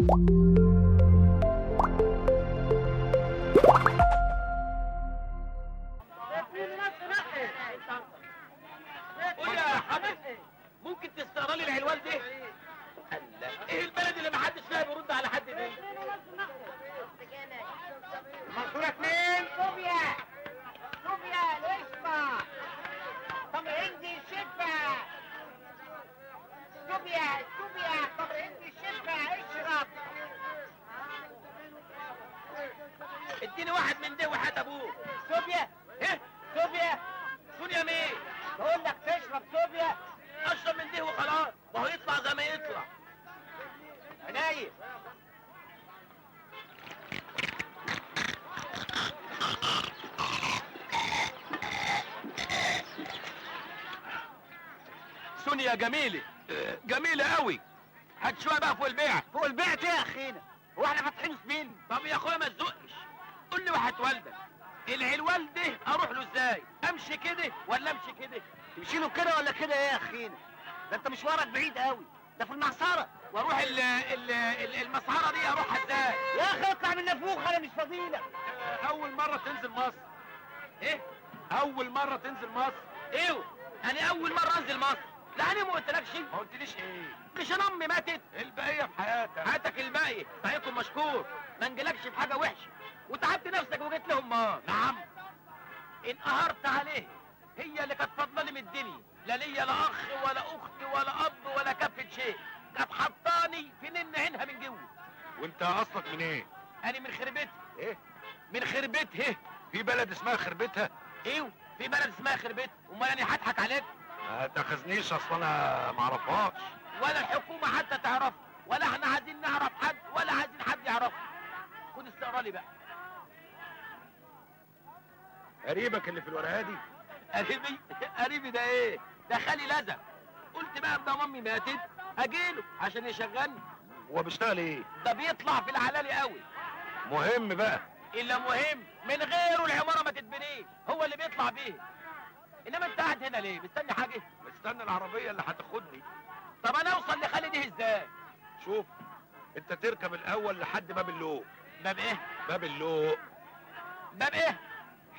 قول يا حضرتك، ممكن تستقرا لي العنوان ده؟ الله، ايه البلد اللي محدش فيها بيرد على حد دي؟ منصورة 2. صوفيا صوفيا القشطة، تمر هندي شفا. صوفيا صوفيا تمر هندي شفا، اشرب. اديني واحد من ده وحات ابوه. صوفيا. ايه؟ صوفيا. سونيا مين؟ بقول لك تشرب صوفيا. اشرب من ده وخلاص، ما هو يطلع زي ما يطلع. عينيا. سونيا جميلة، جميلة قوي. هات شوية بقى فوق البيع. فوق البيع ايه يا اخينا؟ هو احنا فاتحين سبيل؟ طب يا اخويا ما تزقش، قول لي واحد والدك العلوان ده اروح له ازاي؟ امشي كده ولا امشي كده؟ تمشي له كده ولا كده ايه يا اخينا؟ ده انت مشوارك بعيد قوي، ده في المعصرة. واروح ال ال ال المسعرة دي اروحها ازاي؟ يا اخي اطلع من نافوخ، انا مش فضيلك. اول مرة تنزل مصر؟ ايه؟ اول مرة تنزل مصر؟ ايوه، انا اول مرة انزل مصر. لا انا ما قلتلكش. ما قلتليش ايه؟ مش انا امي ماتت؟ البقية في حياتك. حياتك الباقية، صحيحكم مشكور، ما نجيلكش في حاجة وحشة، وتعبت نفسك وجيت لهم ما. نعم. انقهرت عليه، هي اللي كانت فاضلة لي من الدنيا، لا ليا لا اخ ولا اخت ولا اب ولا كفه شيء، كانت حطاني في نن عينها من جوه. وانت اصلك من ايه؟ انا من خربتها. ايه؟ من خربتها. في بلد اسمها خربتها؟ ايوه، في بلد اسمها خربتها، امال انا هضحك عليك؟ ما تاخذنيش، اصل انا ما اعرفهاش. ولا الحكومة حتى تعرف، ولا احنا عايزين نعرف حد، ولا عايزين حد يعرفه. خد استقرالي بقى. قريبك اللي في الورقة دي؟ قريبي؟ قريبي ده ايه؟ ده خالي لزق. قلت بقى ابدا امي ماتت اجيله عشان يشغلني. هو بيشتغل ايه؟ ده بيطلع في العلالي قوي. مهم بقى. الا مهم، من غيره العمارة ما تتبنيش، هو اللي بيطلع بيه. انما انت قاعد هنا ليه؟ مستني حاجة؟ مستني العربية اللي هتاخدني. طب انا اوصل لخالي دي ازاي؟ شوف، انت تركب الاول لحد باب اللوق. باب ايه؟ باب اللوق. باب ايه؟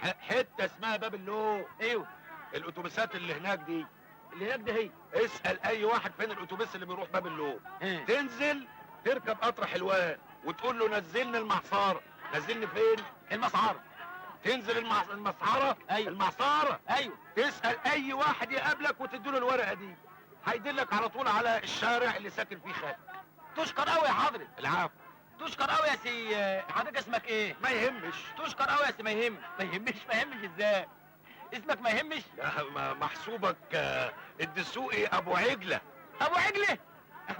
حتة اسمها باب اللوق. ايوه. الاتوبيسات اللي هناك دي. اللي هناك دي هي. اسال اي واحد فين الاتوبيس اللي بيروح باب اللوق. تنزل تركب قطر حلوان وتقول له نزلني المعصره. نزلني فين؟ المسعره. تنزل المسعره. ايوه. المعصره. ايوه. تسال اي واحد يقابلك وتديله الورقة دي، هيدلك على طول على الشارع اللي ساكن فيه خالد. تشكر قوي يا حضرتك. العفو. تشكر قوي يا سي. حضرتك اسمك ايه؟ ما يهمش. تشكر قوي يا سي. ما يهم. ما يهمش. ما يهمش ازاي؟ اسمك ما يهمش؟ لا، محسوبك الدسوقي ابو عجله. ابو عجله؟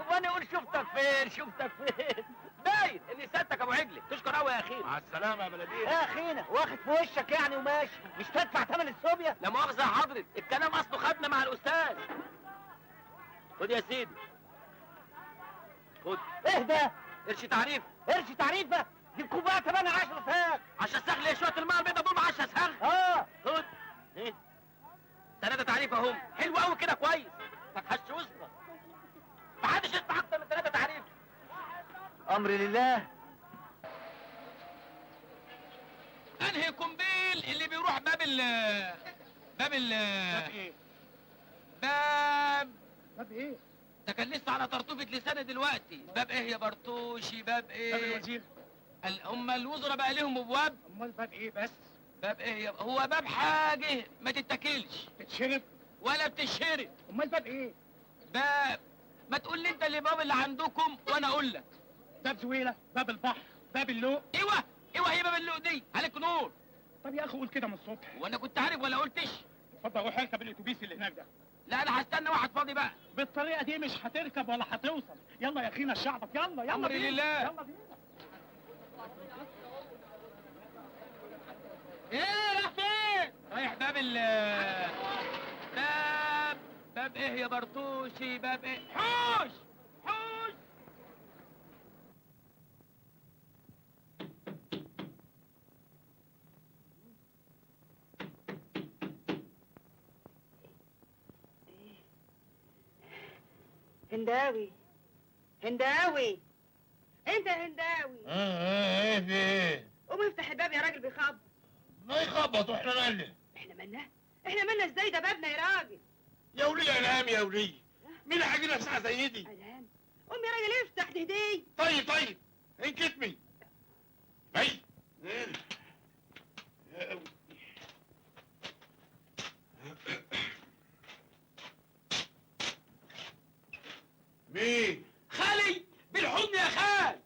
وانا اقول شفتك فين؟ شفتك فين؟ باين ان سيادتك ابو عجله. تشكر قوي يا اخينا. مع السلامة يا بلديه. يا اخينا واخد في وشك يعني وماشي، مش تدفع ثمن الصوبيا؟ لا مؤاخذة يا حضرتك، الكلام اصله خدنا مع الاستاذ. خد يا سيدي. خد. ايه ده؟ قرش تعريف. قرش تعريفه؟ دي الكوباية 8 10 ساغ. 10 ساغ ليه؟ شوية المية البيضة دول 10 ساغ؟ اه. خد. ايه؟ 3 تعريف اهم. حلو قوي كده، كويس. ما تحش وسطك. ما حدش يدفع اكتر من 3 تعريف. امر لله. انهي قنبيل اللي بيروح باب ال باب ال باب ايه؟ باب باب ايه؟ ده كان لسه على طرطوفة لساني دلوقتي. باب ايه يا برتوشي؟ باب ايه؟ باب الوزير. هم الوزراء بقى لهم ابواب؟ امال باب ايه بس؟ باب ايه يا هو باب حاجة ما تتاكلش. تتشرب؟ ولا بتشرب. امال باب ايه؟ باب، ما تقول لي انت اللي باب اللي عندكم وانا اقول لك. باب زويله، باب البحر، باب اللوق. ايوه ايوه، هي باب اللوق دي، عليك نور. طب يا اخي قول كده من الصبح. وانا كنت عارف ولا قلتش؟ اتفضل روح اركب الاتوبيس اللي هناك ده. لا انا هستنى واحد فاضي بقى. بالطريقة دي مش هتركب ولا هتوصل. يلا يا اخينا الشعبط، يلا يلا امري لله. يلا بينا. ايه رايح فين؟ رايح باب ال باب باب ايه يا برتوشي؟ باب ايه؟ حوش حوش. هنداوي، هنداوي، انت يا هنداوي. ايه في ايه؟ قوم افتح الباب يا راجل بيخبط. ما يخبط واحنا مالنا؟ احنا مالنا؟ احنا مالنا ازاي؟ ده بابنا يا راجل. يا وليه انام يا وليه، مين اللي هيجي لنا في ساعة زي دي؟ انام؟ قوم يا راجل افتح، دي هديه. طيب طيب انكتمي. هي مين؟ خالي بالحضن يا خال.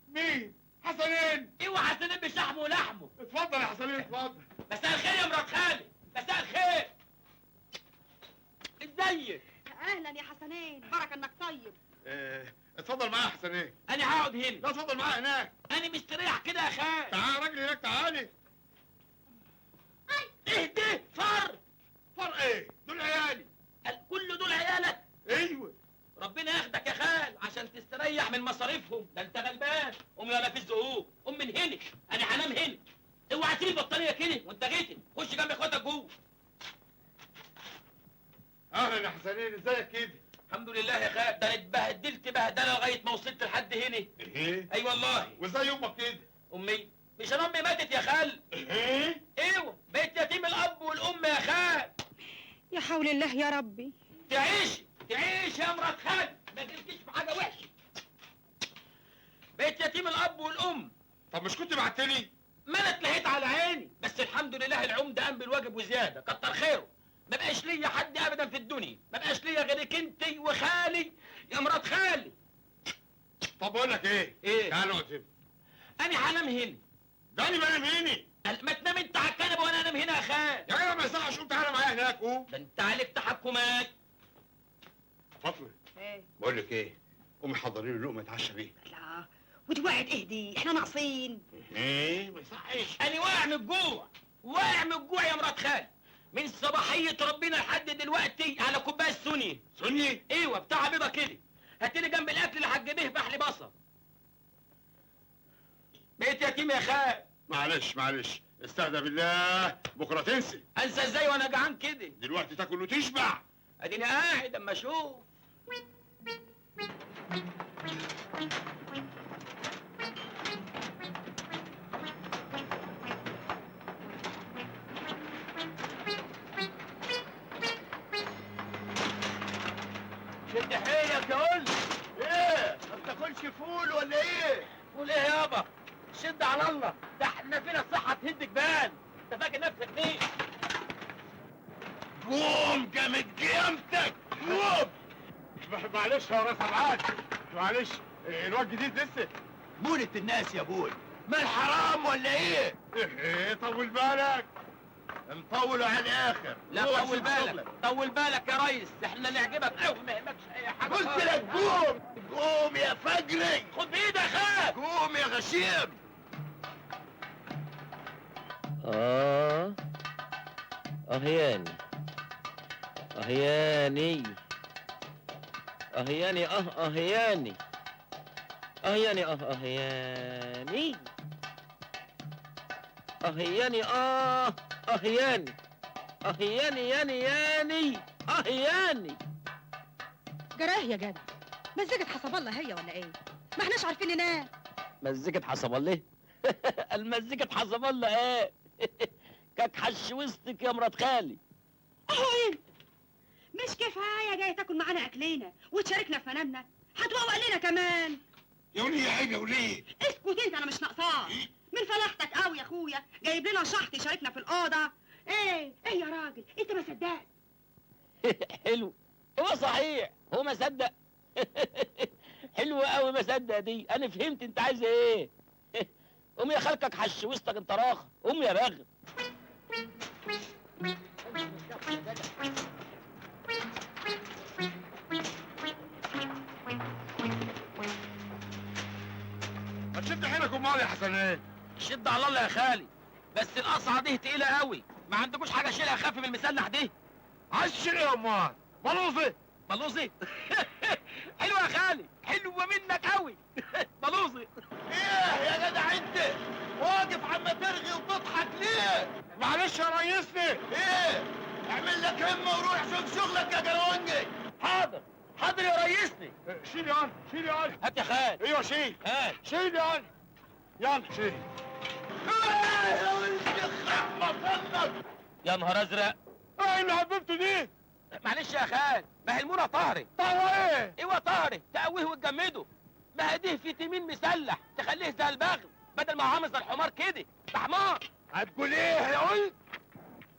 مين؟ حسنين. ايوه حسنين بشحمه ولحمه. اتفضل يا حسنين اتفضل. مساء الخير يا مرات خالي. مساء الخير. ازيك؟ اهلا يا حسنين، بركة انك طيب. اتفضل معايا يا حسنين. انا هقعد هنا. لا اتفضل معايا هناك. انا مستريح كده يا خال. تعالى يا راجل هناك تعالي. اهدي. فر فر ايه؟ دول عيالي. كل دول عيالك؟ ايوه. ربنا ياخدك يا خال عشان تستريح من مصاريفهم، ده انت غلبان. قوم يلا في الزقوق، قوم من هنا، انا هنام هنا. اوعى تسيب البطانيه كده وانت غيتي، خش جنب اخواتك جوه. اهلا يا حسنين، ازيك كده؟ الحمد لله يا خال، ده انا اتبهدلت بهدله لغاية ما وصلت لحد هنا. ايه؟ اي والله. وازاي امك كده؟ امي؟ مش انا امي ماتت يا خال. ايه؟ ايوه، بقيت يتيم الاب والام يا خال. يا حول الله يا ربي. تعيش تعيش يا مرات خال، ما تجيش في حاجة وحشة. بقيت يتيم الاب والام. طب مش كنت بعتلي؟ ما انا اتلهيت على عيني، بس الحمد لله العمدة قام بالواجب وزيادة، كتر خيره. ما بقاش ليا حد ابدا في الدنيا، ما بقاش ليا غيرك انت وخالي يا مرات خالي. طب بقول لك ايه؟ ايه؟ تعال اقعد هنا. انا هنام هنا. ده انا بنام هنا. ما تنام انت على الكنبة وانا انام هنا يا خال. يا جدع ما يصحش، قوم تعالى معايا هناك. قوم. ده انت عليك تحكمات. فاطمة. ايه؟ بقول لك ايه؟ قومي حضري له لقمة يتعشى بيها. لا وتوعد اهدي، احنا ناقصين. ايه ما يصحش. انا واقع من الجوع، واقع من الجوع يا مرات خالي. من صباحية ربنا لحد دلوقتي على كوباية سوني. سوني؟ ايوه بتاع بيضة كده. هاتلي جنب الاكل اللي هتجيبيه فحل بصل. بقيت يتيم يا خال. معلش معلش، استهدى بالله، بكره تنسي. انسى ازاي وانا جعان كده؟ دلوقتي تاكل وتشبع. اديني قاعد اما اشوف. شد حيلك يا ولد. ايه؟ ما بتاكلش فول ولا ايه؟ فول ايه يابا؟ شد على الله، ده احنا فينا الصحة تهد جبال. انت فاكر نفسك ليه؟ قوم جامد قيامتك، قوم. معلش يا راس ابعاد، معلش الواد جديد لسه. مولة الناس يا ابوي، ما الحرام ولا ايه؟ ايه طول بالك. مطولة على الاخر. لا طول بالك، طول بالك يا ريس، احنا اللي يعجبك قوي ما يهمكش اي حاجة. قلت لك قوم قوم يا فجري. خد بايدك يا خال. قوم يا غشيم. اهياني اهياني اهياني اهياني اهياني اهياني اهياني اهياني اهياني ياني ياني اهياني. جراه يا جدع، مزيكة حسب الله هي ولا ايه؟ ما احناش عارفين ننام. مزيكة حسب الله؟ المزيكة حسب الله ايه؟ كاك وسطك يا مرات خالي. اهو انت مش كفاية جاي تاكل معانا اكلنا وتشاركنا في منامنا، هتوقع لنا كمان. يا وليه يا عيب يا وليه. اسكت انت، انا مش ناقصاك. من فلاحتك قوي يا اخويا، جايب لنا شحط يشاركنا في الاوضة. ايه ايه يا راجل، انت ما صدقت. حلو، هو صحيح هو ما صدق. حلو قوي ما صدق دي، انا فهمت انت عايز ايه. قوم يا خالكك حش وسطك انت راخ، قوم يا بغل. ما تشد حيلك امال يا حسنين. شد على الله يا خالي، بس القصعه دي تقيلة قوي، ما عندكوش حاجة اشيلها اخف من المسلح دي؟ عايز تشيل ايه يا امال؟ بلوزي بلوزي. حلوة يا خالي، حلوة منك قوي. بلوزي. ايه يا جدع انت واقف عم ترغي وتضحك ليه؟ معلش يا ريسني. ايه؟ اعمل لك همه وروح شوف شغلك يا جرونجي. حاضر حاضر. حاضر يا ريسني. شيل يا شيل يا. هات يا خال. ايوه شيل. هات. شيل يا. يلا شيل. يا نهار ازرق. ايه اللي حببته دي؟ معلش يا خال، ما هي المونه طهري. طهري ايه؟ ايوه طهري، تقوية وتجمده. ما هي دي فيتامين مسلح تخليه زي البغل بدل ما عامل زي الحمار كده، ده حمار. هتقول ايه يا قلت؟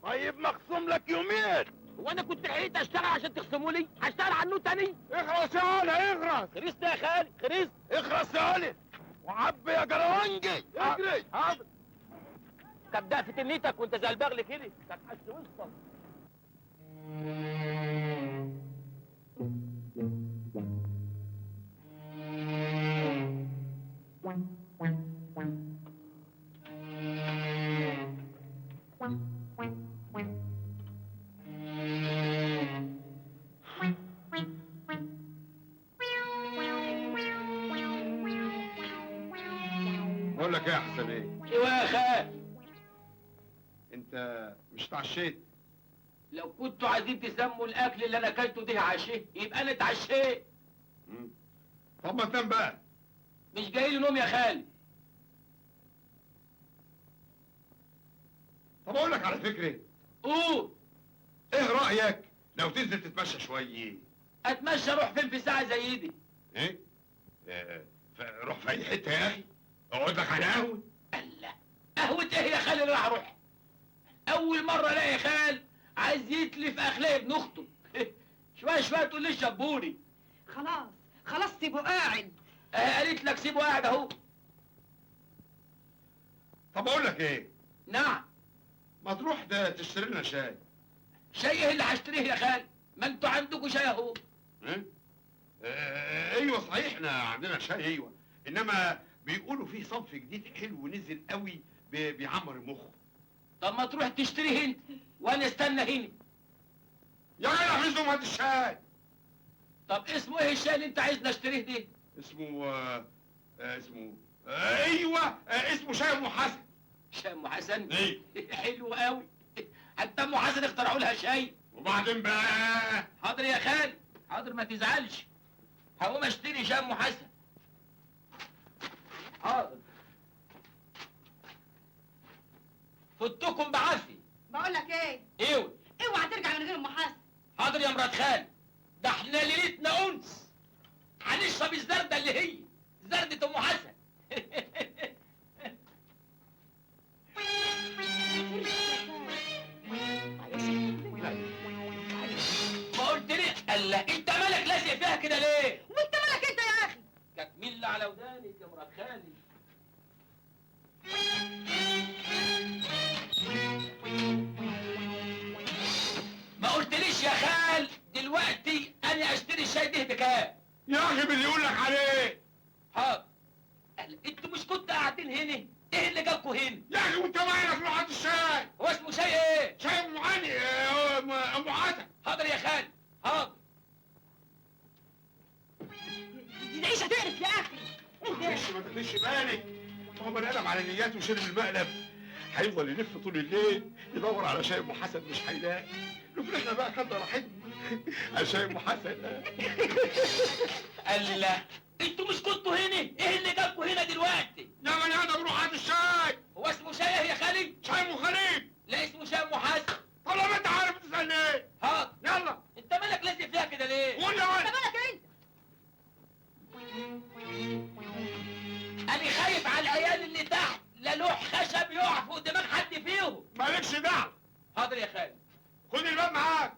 طيب مخصوم لك يومين. هو انا كنت لحقت اشتغل عشان تخصموا لي؟ هشتغل على النو تاني؟ اخرس يا علي اخرس. خريص يا خالي خريص. اخرس يا علي وعبي يا جروانجي. اجري. حاضر. طب ده في تنيتك وانت زي البغل كده، كانت حش وسطك. بقول لك ايه يا حسن؟ ايه؟ ايوه يا خال. انت مش اتعشيت؟ لو كنتوا عايزين تسموا الاكل اللي انا اكلته ده عشاء يبقى انا اتعشيت. طب ما تنام بقى. مش جاي لي نوم يا خالي. طب اقول لك على فكرة. قول. ايه رايك لو تنزل تتمشى شوية؟ اتمشى اروح فين في ساعة زي دي؟ ايه؟ روح في اي حتة يا اخي، اقعد لك على قهوة. الله، قهوة ايه يا خالي اللي راح اروح؟ اول مرة الاقي خال عايز يتلف اخلاق ابن اخته. شوية شوية تقول لي شبوري. خلاص خلاص سيبه قاعد. قالت لك سيبه قاعد اهو. طب اقول لك ايه؟ نعم. ما تروح ده تشتري لنا شاي. شاي ايه اللي هشتريه يا خال؟ ما انتوا عندكم شاي اهو. ايه؟ ايوه صحيح احنا عندنا شاي، ايوه، انما بيقولوا فيه صنف جديد حلو نزل قوي بيعمر المخ. طب ما تروح تشتريه انت وانا استنى هنا. يا جدع عايزهم هات الشاي. طب اسمه ايه الشاي اللي انت عايزني اشتريه ده؟ اسمه اسمه ايوه اسمه شاي ام حسن. شاي ام حسن؟ ايه. حلو قوي. حتى ام حسن اخترعوا لها شاي. وبعدين بقى؟ حاضر يا خالي حاضر، ما تزعلش، هقوم اشتري شاي ام حسن. حاضر. فتكم بعافية. بقول لك ايه؟ ايوه. اوعى ترجع من غير ام حسن. حاضر يا مرات خالي، ده احنا ليلتنا انس، هنشرب الزردة اللي هي زردة ام حسن. ما قلت لي الله، انت مالك لازق فيها كده ليه؟ وانت مالك انت يا اخي؟ تكمل على ودانك يا مرات خالي. ما قلتليش يا خال دلوقتي انا اشتري الشاي ده بكام؟ يا اخي باللي يقول لك عليه. حاضر. انتوا مش كنتوا قاعدين هنا؟ ايه اللي جابكوا هنا؟ يا اخي وانت مالك روح هات الشاي. هو اسمه شاي ايه؟ شاي ام علي، ام حسن. حاضر يا خال حاضر. دي العيشة تقرف يا اخي. معلش ما تاخديش بالك، ما هو بني ادم على نياته وشرب المقلب، هيفضل يلف طول الليل يدور على شاي ام حسن مش هيلاقي. لو احنا بقى خدنا راحتنا على شاي ام حسن. الله، انتوا مش كنتوا هنا؟ ايه اللي جابكوا هنا دلوقتي؟ يا بني ادم روح هات الشاي. هو اسمه شاي ايه يا خالي؟ شاي ام خليل. لا اسمه شاي ام حسن. طب لما انت عارف تسالني ايه؟ حاضر. يلا. انت مالك لازق فيها كده ليه؟ قول يا ولد. انت مالك انت؟ انا خايف على العيال اللي تحت، لا لوح خشب يقع فوق دماغ حد فيهم. مالكش دعوه. حاضر يا خالي. خد الباب معاك.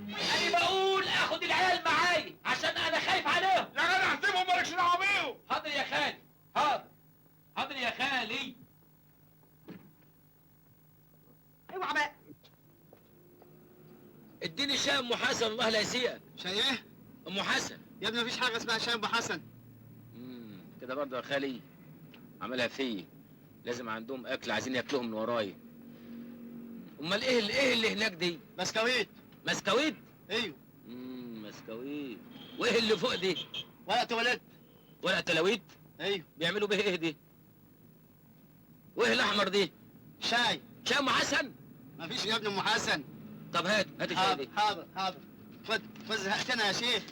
انا بقول اخد العيال معايا عشان انا خايف عليهم. يا جدع سيبهم مالكش دعوه بيهم. حاضر يا خالي حاضر. حاضر يا خالي. اوعى بقى. اديني شاي ام حسن الله لا يسيئك. شاي ايه؟ ام حسن. يا ابني مفيش حاجة اسمها شاي ام حسن. كده برضه يا خالي عملها فيا، لازم عندهم اكل عايزين ياكلوه من ورايا. امال ايه اللي ايه اللي هناك دي؟ بسكويت. مسكويت؟ ايوه. مسكويت. وايه اللي فوق دي؟ ورق تواليت. ورق تلاويت؟ ايوه. بيعملوا بيه ايه دي؟ وايه الاحمر دي؟ شاي. شاي ام حسن؟ مفيش يا ابني ام حسن. طب هات هات الشاي دي. حاضر حاضر. خد خد، زهقتنا يا شيخ.